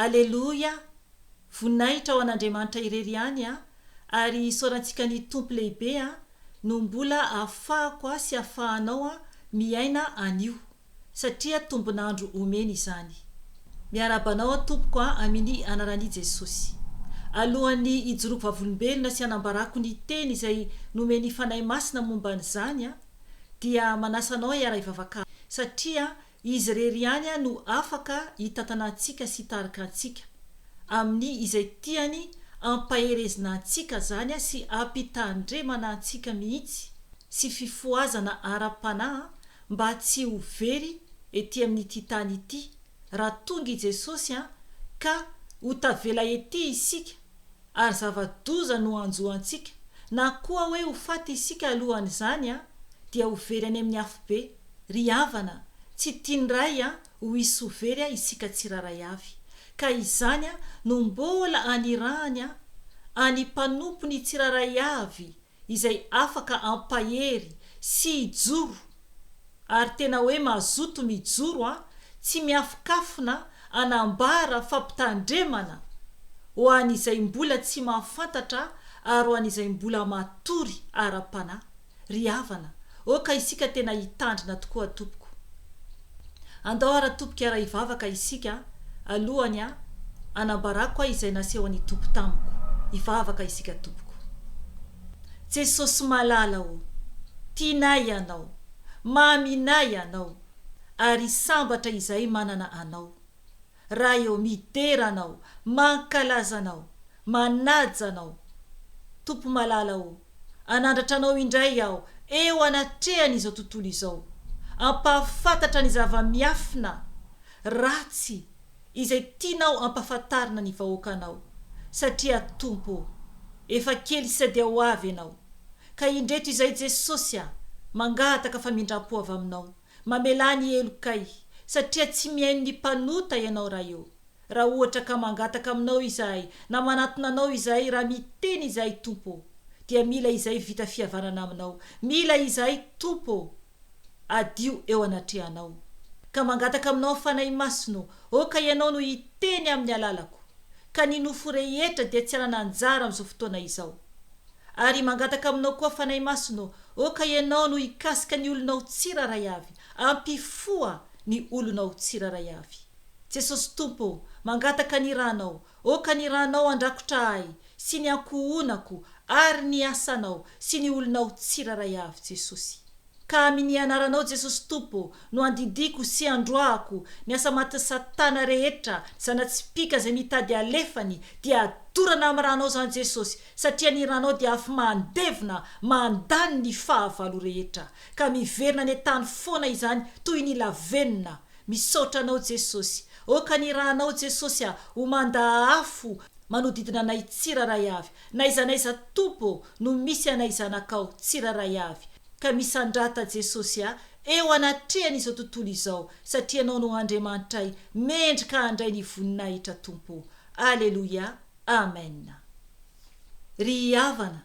Aleloia! Voninahitra ho an'Andriamanitra irery ihany a! Ary isaorantsika ny Tompo lehibe a! No mbola ahafahako a sy ahafahanao a miaina anio. Satria tombon'andro omeny izany. Miarahaba anao aho tompoko a amini anarani Jesosy. Alohan'ny hijoroako vavolombelona sy hanambarako ny teny izay nomen'ny Fanahy Masina momba an'izany a dia manasa anao hiara-hivavaka satria Izy irery ihany no afaka hitantana antsika sy hitarika antsika amin'ny izay tiany ampaherezina antsika zany sy ampitandremana antsika mihitsy sy fifohazana ara-panahy mba tsy ho very ety amin'ity tany ity raha tonga i Jesosy ka ho tavela ety isika ary zava-doza no hanjo antsika na koa hoe ho faty isika alohan'izany dia ho very any amin'ny afobe. Ry havana, tsy tian'ny Ray ho hisy ho very isika tsirairay avy. Ka izany no mbola anirahany any mpanompony tsirairay avy izay afaka hampahery sy hijoro ary tena hoe mazoto mijoro tsy miafokafona hanambara fampitandremana ho an'izay mbola tsy mahafantatra ary ho an'izay mbola matory ara-panahy. Ry havana, oka isika tena hitandrina tokoa tompoko. Andao ara tompoko hiara hivavaka isika alohany hanambarako ahy izay nasehon'ny Tompo tamiko. Hivavaka isika tompoko. Jesosy malala ô, tianay Ianao, maminay Ianao, ary sambatra izahay manana Anao. Ray ô, midera Anao, mankalaza Anao, manaja Anao. Tompo malala ô, anandratra Anao indray aho eo anatrehan' izao tontolo izao. Ampahafantatra ny zava-miafina ratsy izay tianao ampafantarina ny vahoakanao, satria Tompo ô, efa kely sisa dia ho avy Ianao. Ka indreto izay Jesosy a, mangataka famindram-po avy Aminao, mamelà ny helokay, satria tsy mihaino ny mpanota Ianao Ray ô. Raha ohatra ka mangataka Aminao izahay, na manatona Anao izahay, raha miteny izahay Tompo ô, dia mila izahay vita fihavanana Aminao, mila izahay Tompo ô, adio eo anatrehanao. Ka mangataka Aminao Fanahy Masina ô, aoka Ianao no hiteny amin'ny alalako, ka ny nofo rehetra dia tsy hanana anjara amin'izao fotoana izao. Ary mangataka Aminao koa Fanahy Masina ô, aoka Ianao no hikasika ny olonao tsirairay avy, ampifoha ny olonao tsirairay avy. Jesosy Tompo ô, mangataka ny Ranao, aoka ny Ranao handrakotra ahy sy ny ankohonako ary ny asanao sy ny olonao tsirairay avy Jesosy. Ka amin ny anaranao Jesosy Tompo ô, no andidiako sy androahako ny asa matin'i satana rehetra, zana-tsipìka izay mitady alefany, dia adorana amin'ny ranao izany Jesosy, satria ny ranao dia afo mandevona, mandany ny fahavalo rehetra. Ka miverina any an-tany foana izany toy ny lavenona. Misaotra anao Jesosy. Aoka ny ranao Jesosy a, ho manda afo manodidina anay tsirairay avy. N'aiza n'aiza Tompo ô no misy anay zanakao tsirairay avy. Ka misandrata Jesosy a eo anatrehan izao tontolo izao satria Ianao no Andriamanitray mendrika handray ny voninahitra Tompo ô. Aleloia. Amen. Ry havana,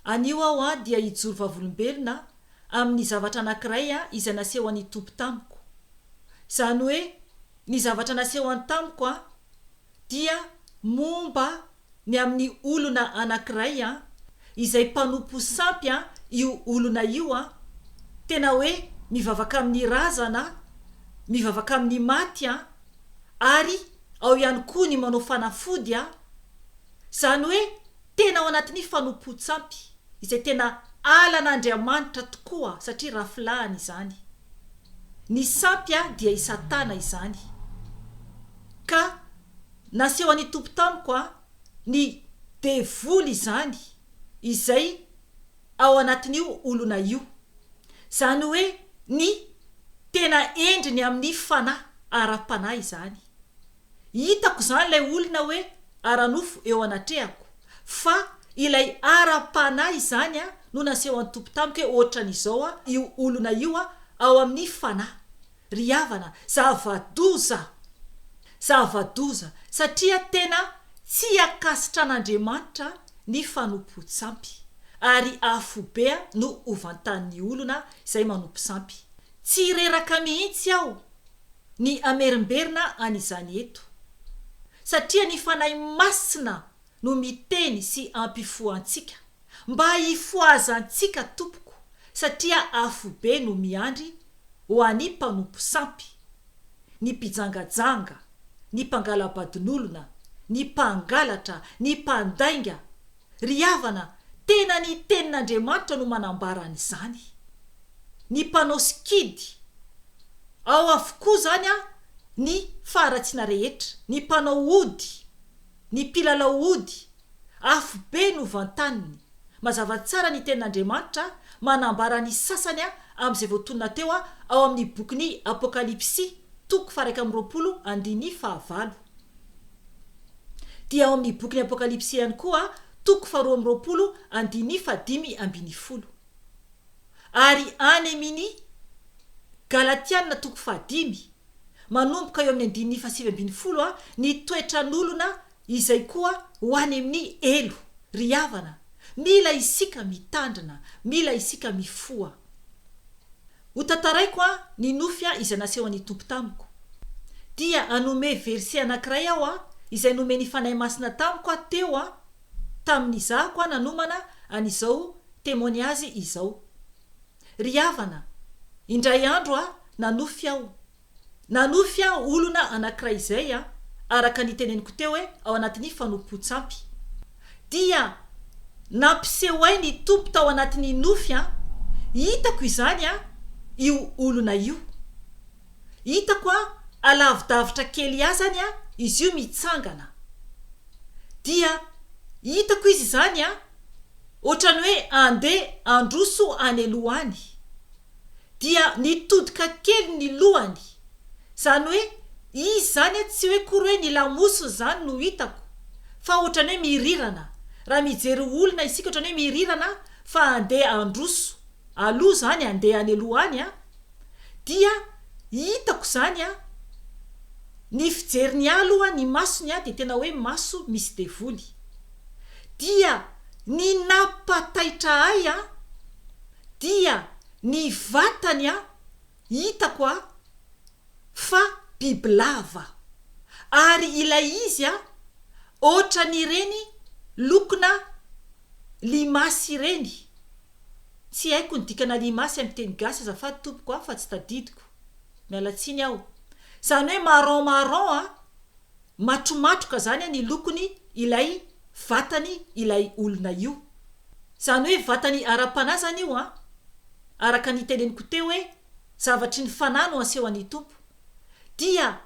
anio aho a dia hijoro vavolombelona amin ny zavatra anankiray a izay nasehon ny Tompo tamiko. Izany hoe ny zavatra nasehony tamiko a dia momba ny amin'ny olona anankiray an, izay mpanompo sampy an, io olona io an, tena hoe mivavaka amin'ny razana, mivavaka amin'ny maty an, ary ao ihany koa ny manao fanafody an, izany hoe tena ao anatin'ny fanompoan-tsampy, izay tena halan'Andriamanitra tokoa satria rafilahany izany. Ny sampy an dia i Satana izany. Ka Nasehon'ny Tompo tamiko a, ny devoly izany izay ao anatin'io olona io. Izany hoe ny tena endriny amin'ny fanahy, ara-panahy izany. Hitako izany ilay olona hoe ara-nofo eo anatrehako, fa ilay ara-panahy izany a no nasehon'ny Tompo tamiko hoe ohatran'izao io olona io ao amin'ny fanahy. Ry havana, zava-doza! Zava-doza, satria tena tsy ankasitran'Andriamanitra ny fanompoan-tsampy, ary afobe no hovantanin'ny olona izay manompo sampy. Tsy reraka mihitsy aho ny hamerimberina an'izany eto. satria ny Fanahy Masina no miteny sy ampifoha antsika. Mba hifohazantsika tompoko satria afobe no miandry ho an'ny mpanompo sampy, ny mpijangajanga, ny mpangala-badin'olona, ny mpangalatra, ny mpandainga. Ry havana, tena ny tenin'Andriamanitra no manambara an'izany. Ny mpanao sikidy, ao avokoa izany ny faharatsiana rehetra, ny mpanao ody, ny mpilalao ody, Afobe no vantaniny. Mazava tsara ny Tenin'Andriamanitra manambara ny sasany amin'izay voatonona teo ao amin'ny bokin'ny Apokalypsy, toko faha-21 andininy fahavalo. Dia ao amin'ny bokin'ny Apokalypsy ihany koa, toko faharoa amby roapolo andininy fahadimy ambin'ny folo. Ary any amin'ny Galatiana toko fahadimy, manomboka eo amin'ny andininy faha-19, ny toetran'olona Izay koa ho any amin'ny helo. Ry havana, mila isika mitandrina, mila isika mifoha. Ho tantaraiko an ny nofy an izay nasehon'ny Tompo tamiko. Dia hanome verset anankiray aho an izay nomen'ny Fanahy Masina tamiko aho teo an tamin'izahako an nanomana an'izao témoignage izao. Ry havana, indray andro aho nanofy aho. Nanofy aho olona anankiray izay an, araka ny teneniko teo hoe ao anatin'ny fanompoan-tsampy. Dia nampiseho ahy ny Tompo tao anatin'ny nofy an, hitako izany an, io olona io. Hitako an, alavidavitra kely ahy izany an, izy io mitsangana. Dia hitako izy izany an, ohatran'ny hoe andeha handroso any aloha any. dia nitodika kely ny lohany, zany hoe izy zany tsy hoe kory hoe ny lamosiny zany no hitako fa ohatrany hoe mirirana, raha mijery olona isika ohatrany hoe mirirana fa andeha handroso aloha zany andeha any aloha any an, dia hitako zany an ny fijeriny ahy aloha ny masony an dia tena hoe maso misy devoly, dia ny nampataitra ahy an dia ny vatany an hitako a fa bibilava ary ilay izy a otran'ireny lokona limasy ireny, tsy haiko ny dikana limasy amin'ny teny gasy azafady tompoko a fa tsy tadidiko, miala tsiny aho, zany hoe marron marron a matromatroka zany ny lokony ilay vatany ilay olona io. Zany hoe vatany ara-panahy zany io an! Araka ny teneniko teo hoe zavatry ny fanahy no asehon'ny Tompo. Dia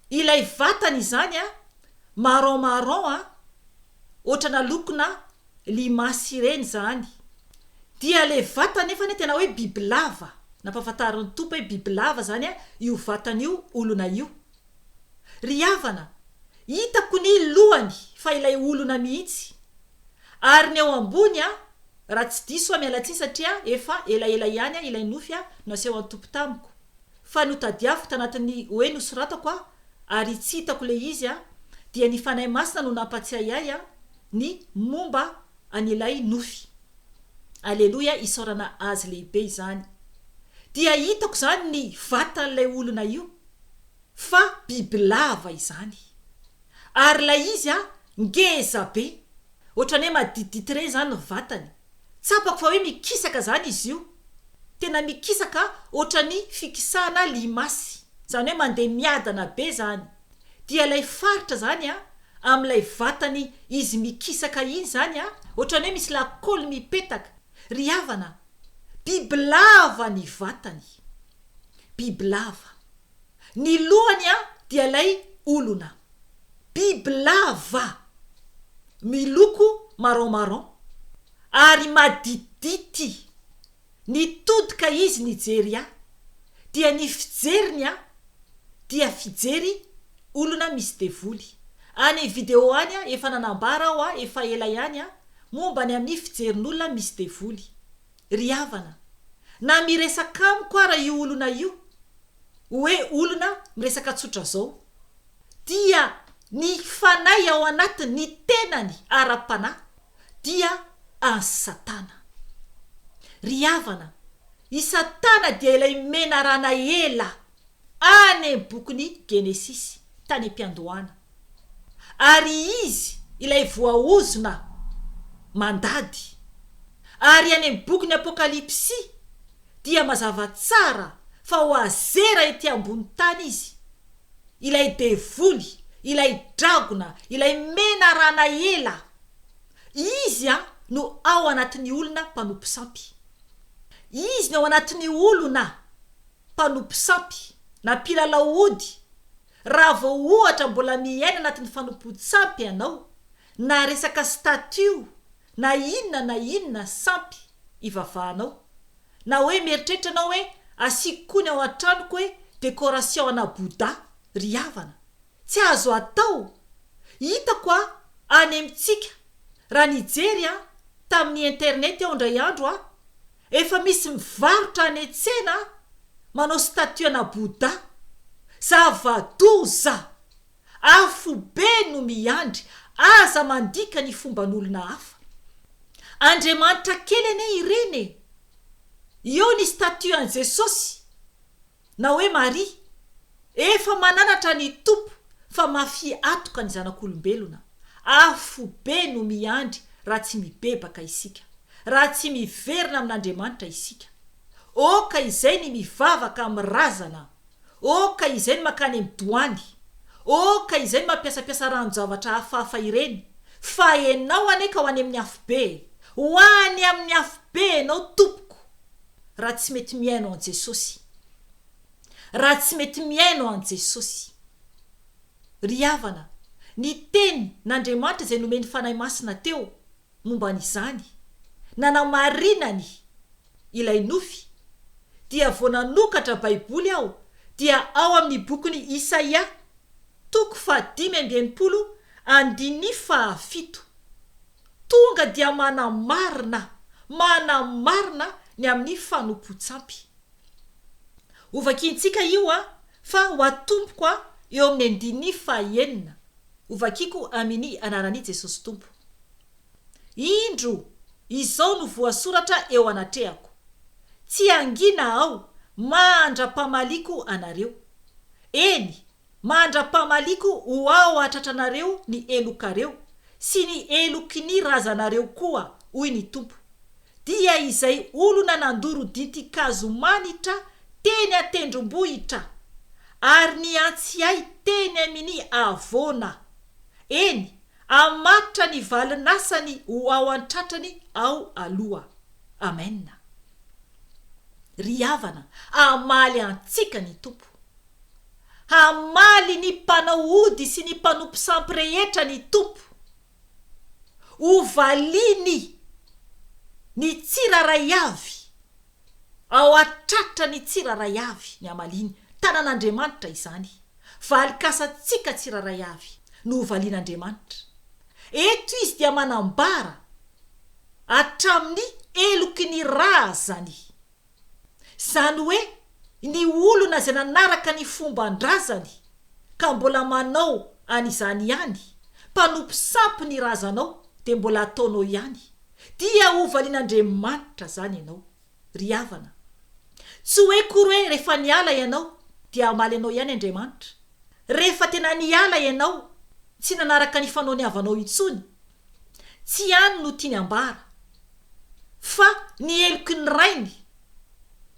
ilay vatany izany an, marron marron an, ohatrana lokona limace ireny izany. Dia le vatany nefa anie tena hoe bibilava, nampahafantarin'ny Tompo hoe bibilava zany an io vatan'io olona io. Ry havana, hitako ny lohany fa ilay olona mihitsy. Ary ny eo ambony an, raha tsy diso aho miala tsiny satria efa elaela ihany an ilay nofy an naseho an'i Tompo tamiko. Fa notadiaviko tanatin'ny hoe nosoratako aho ary tsy hitako ilay izy an, dia ny Fanahy Masina no nampatsiahy ahy an ny momba an'ilay nofy. Aleloia isaorana Azy lehibe izany. Dia hitako izany ny vatan'ilay olona io. Fa bibilava izany. Ary ilay izy a, ngeza be. Ohatran'ny hoe maditidity ireny izany ny vatany. Tsapako fa hoe mikisaka izany izy io. Tena mikisaka ohatran'ny fikisahana limasy. Izany hoe mandeha miadana be izany. Dia ilay faritra izany a, amin'ilay vatany izy mikisaka iny izany a, ohatran'ny hoe misy lakôly mipetaka. Ry havana, bibilava ny vatany. Bibilava. Ny lohany an dia ilay olona. Bibilava. Miloko marron marron. Ary maditidity. Nitodika izy nijery ahy. Dia ny fijeriny an dia fijery olona misy devoly. Any video any an efa nanambara aho an efa ela ihany an momba ny amin'ny fijerin'olona misy devoly. Ry havana, na miresaka amiko ara io olona io, hoe olona miresaka tsotra zao, dia ny fanahy ao anatiny, ny tenany ara-panahy, dia an'i Satana. Ry havana, i Satana dia ilay menarana ela, any amin'ny bokin'ny Genesisy, tany am-piandohana. Ary izy ilay voaozona mandady. Ary any amin'ny bokin'ny Apokalypsy dia mazava tsara fa ho azera ety ambony tany izy, ilay devoly, ilay dragona, ilay menarana ela. Izy no ao anatin'ny olona mpanompo sampy. Izy no ao anatin'ny olona mpanompo sampy na mpilalao ody. Raha vao ohatra mbola miaina anatin'ny fanompoan-tsampy ianao, na resaka statut na inona na inona sampy ivavahanao, na hoe mieritreritra ianao hoe asiako koa ny ao an-tranoko hoe décoration ana Bouddha, ry havana, tsy azo atao! Hitako a any amintsika, raha nijery a tamin'ny internet aho indray andro a, efa misy mivarotra any an-tsena a manao statue ana Bouddha! Zava-doza! Afobe no miandry, aza mandika ny fomban'olona hafa. Andriamanitra kely anie ireny e! Eo ny statue an'i Jesosy na hoe Maria, efa mananatra ny Tompo fa mafia atoka ny zanak'olombelona. Afobe no miandry raha tsy mibebaka isika, raha tsy miverina amin'Andriamanitra isika. Oka izay ny mivavaka amin'ny razana. Oh ka izay no makany amin'ny doany. Oh ka izay no mampiasampiasa ranon-javatra hafahafa ireny. Fa enao anie ka ho any amin'ny afobe e. Ho any amin'ny afobe enao tompoko. Raha tsy mety mihaino an'i Jesosy. Raha tsy mety mihaino an'i Jesosy. Ry havana, ny teny n'Andriamanitra izay nomen'ny Fanahy Masina teo momba an'izany, nanamarinany ilay nofy, dia vao nanokatra Baiboly aho dia ao amin'ny bokin'i Isaia, toko faha-65 andininy fahafito. Tonga dia manamarina, manamarina ny amin'ny fanompoan-tsampy. Hovakiantsika io fa ho atomboko eo amin'ny andininy fahaenina. Hovakiko amin'ny anaran'i Jesosy Tompo. Indro, izao no voasoratra eo anatrehako, Tsy hangina aho mandra-pamaliko anareo. Eny, mandra-pamaliko ho ao an-tratranareo ny helokareo, sy ny heloky ny razanareo koa, hoy ny Tompo. Dia izay olona nandoro dintin-kazo manitra teny an-tendrombohitra, ary nihantsy ahy teny amin'ny havoana. Eny, Hamaritra ny valin'asany ho ao an-tratrany ao aloha. Amen. Ry havana, hamaly antsika ny Tompo. Hamaly ny mpanao ody sy ny mpanompo sampy rehetra ny Tompo. Ho valiany ny tsirairay avy, ao an-tratrany tsirairay avy ny hamaliany. Tanan'Andriamanitra izany. Valin-kasantsika tsirairay avy no hovalian'Andriamanitra. Eto izy dia manambara hatramin'ny heloky ny razany. Izany hoe ny olona izay nanaraka ny fomban-drazany ka mbola manao an'izany ihany, mpanompo sampy ny razanao dia mbola ataonao ihany, dia hovalian'Andriamanitra izany ianao. Ry havana, tsy hoe akory hoe rehefa niala ianao dia hamaly anao ihany Andriamanitra. Rehefa tena niala ianao, tsy nanaraka ny fanaon'ny havanao intsony, tsy any no tiany ambara, fa ny heloky ny rainy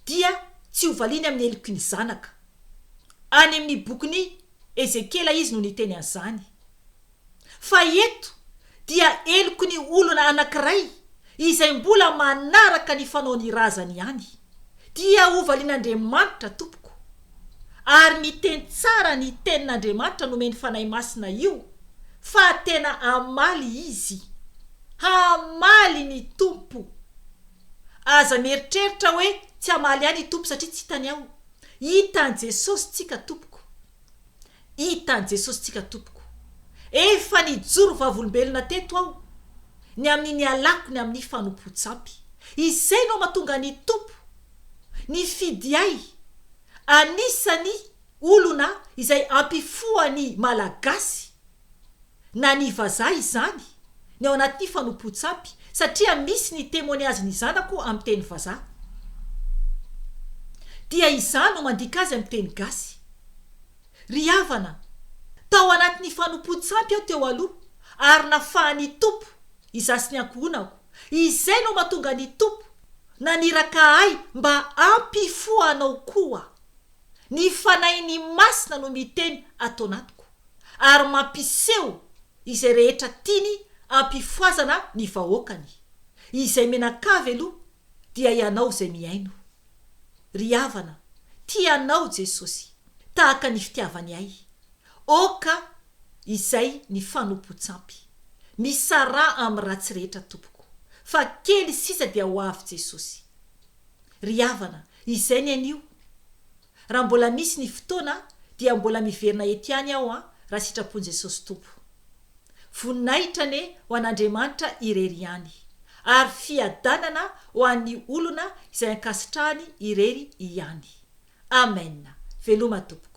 dia tsy hovaliany amin'ny heloky ny zanaka. Any amin'ny bokin'i Ezekiela izy no niteny an'izany. Fa eto dia heloky ny olona anankiray izay mbola manaraka ny fanaon'ny razany ihany. Dia hovalian'Andriamanitra tompoko. Ary miteny tsara ny tenin'Andriamanitra nomen'ny Fanahy Masina io fa tena hamaly Izy. Hamaly ny Tompo. Aza mieritreritra hoe tsy hamaly ahy ny Tompo satria tsy hitany aho. Hitan'i Jesosy tsika tompoko. Hitan'i Jesosy tsika tompoko. Efa nijoro vavolombelona teto aho ny amin'ny nialako ny amin'ny fanompoan-tsampy. Izay no mahatonga ny Tompo nifidy ahy anisan'ny olona izay hampifoha ny Malagasy na ny vazaha izany ny ao anatin'ny fanompoan-tsampy satria misy ny témoignage ny zanako amin'ny teny vazaha dia izaho no mandika azy amin'ny teny gasy. Ry havana! Tao anatin'ny fanompoan-tsampy aho teo aloha, ary nafahan'ny Tompo izaho sy ny ankohonako. Izay no mahatonga ny Tompo naniraka ahy mba hampifoha anao koa. Ny Fanahiny Masina no miteny ato anatiko, ary mampiseho izay rehetra tiany hampifohazana ny vahoakany. Izay menakavy aloha dia ianao izay mihaino. Ry havana, tia anao Jesosy, tahaka ny fitiavany ahy. Oka izay ny fanompoan-tsampy. Misaraha amin'ny ratsy rehetra tompoko, fa kely sisa dia ho avy Jesosy. Ry havana, izay ny anio. Raha mbola misy ny fotoana dia mbola miverina eto ihany aho an, raha sitrapon'i Jesosy Tompo. Voninahitra anie ho an'Andriamanitra irery ihany, ary fiadanana ho an'ny olona izay ankasitrahany irery ihany. Amen! Veloma tompoko.